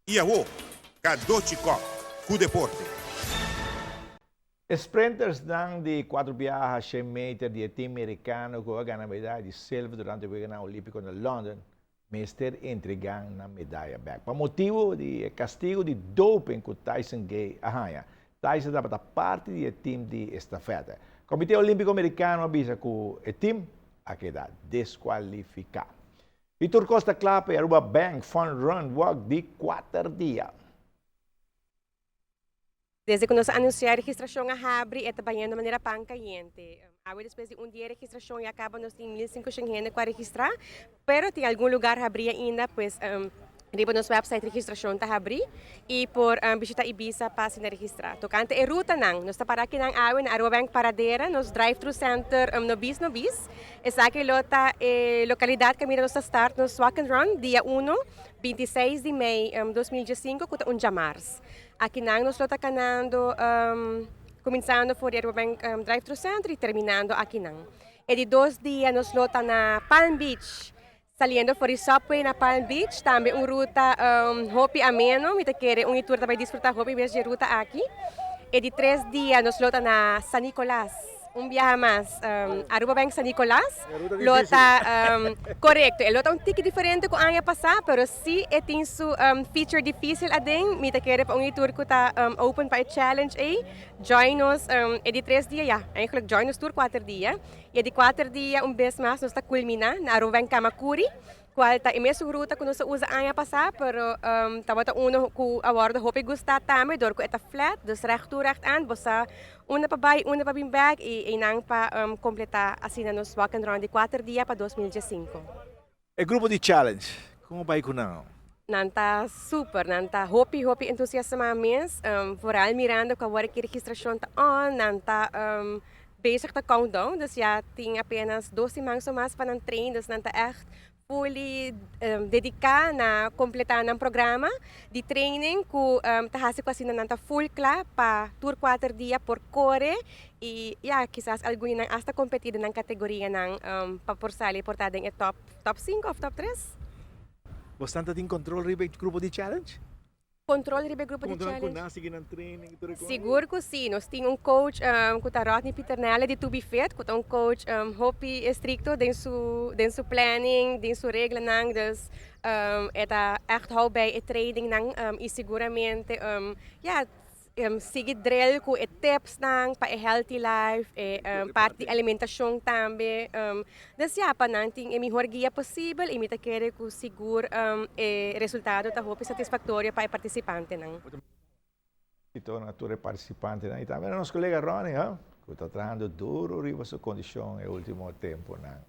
I awo, Cadochi Kock ku deporte. E sprintersnan di kuater biaha shen meter di e team merikano ku a gana medaya di silver durante Weganan Olímpiko na London mester entregá nan medaya bèk pa motibu di e kastigu di doping ku Tyson Gay a haña. Tyson tabata parti di e team di estafète. Komité Olímpiko Merikano a bisa ku e team a keda deskualifiká. Y tur cos ta cla pa e Aruba Bank Fun Run Walk di kuater dia. Desde cu nos a anuncia e registracion a habri e ta bayendo manera pan cayente. Awe despues di un dia e registracion ya caba nos tin 1500 hende cu a registra, pero tin algun lugar habri ainda pues riba nos website registracion ta habri y por bishita Ibisa pa asina registra. Tocante e rutanan, nos ta para akinan awe na Aruba Bank Paradera, nos drive thru center Nobis Nobis. Esaki lo ta e localidad caminda nos ta start nos walk and run dia uno, 26 di mei 2015 cu ta un djamars. Akinan nos lo ta canando cuminsando for di Aruba Bank Drive Thru Center y terminando akinan. E di dos dia nos lo ta na Palm Beach, saliendo for di Subway na Palm Beach, tambe un ruta hopi ameno, mi ta kere un y tur ta bai disfruta hopi bes dje ruta aki. E di tres dia nos lo ta na San Nicolas, un biaha mas Aruba Bank San Nicolas lo ta korekto, e lo ta un tiki diferente ku aña pasá, pero si e tin su feature dificil aden, mi ta kere pa un y tur ku ta open pa e challenge ei, join nos e di tres dia, ya, eigenlijk join nos tur kuater dia. I e di kuater dia un bes mas nos ta kulminá na Aruba en Camacuri, kual ta e mesun ruta ku nos a usa aña pasá, pero tabata uno ku a wòrdu hopi gustá tambe dor ku e ta flat, dus règt toe règt aan, bo sa unda pa bai, unda pa bin bèk i einan pa kompletá asina nos walk and run di kuater dia pa 2015. E grupo di challenge, kon a bai ku nan? Nan ta super, nan ta hopi hopi entusiasmá mes, vooral mirando ku awor ki registrashon ta on, nan ta bezig ta countdown, dus ya tin apenas dos siman so mas pa nan train, dus nan ta ègt fully dediká na kompletá nan programa di training ku ta hasi ku asina nan ta full kla pa tur kuater dia por kore i ya kisas algun di nan asta kompetí den nan kategorianan pa por sali por ta den e top top sinku òf top tres. Bosnan ta tin kontrol riba e grupo di challenge? Kontrol riba e grupo di challenge? Kontrol ku nan sigui nan training i tur e kos? Sigur ku si. Nos tin un coach ku ta Rodney Pieternella di To Be Fit ku ta un coach hopi estrikto den su den su planning, den su reglanan. Dus e ta ègt hou bij e trainingnan i siguramente ya Sigui drill ku e tipsnan pa e healthy life, e parti di alimentashon tambe. Dus ya, pa nan tin e mihor guia posibel i mi ta kere ku sigur e resultado ta hopi satisfaktorio pa e partisipantenan. Felicito na tur e partisipantenan i tambe na nos kolega Ronnie, ku ta trahando duro riba su kondishon e ultimo temponan.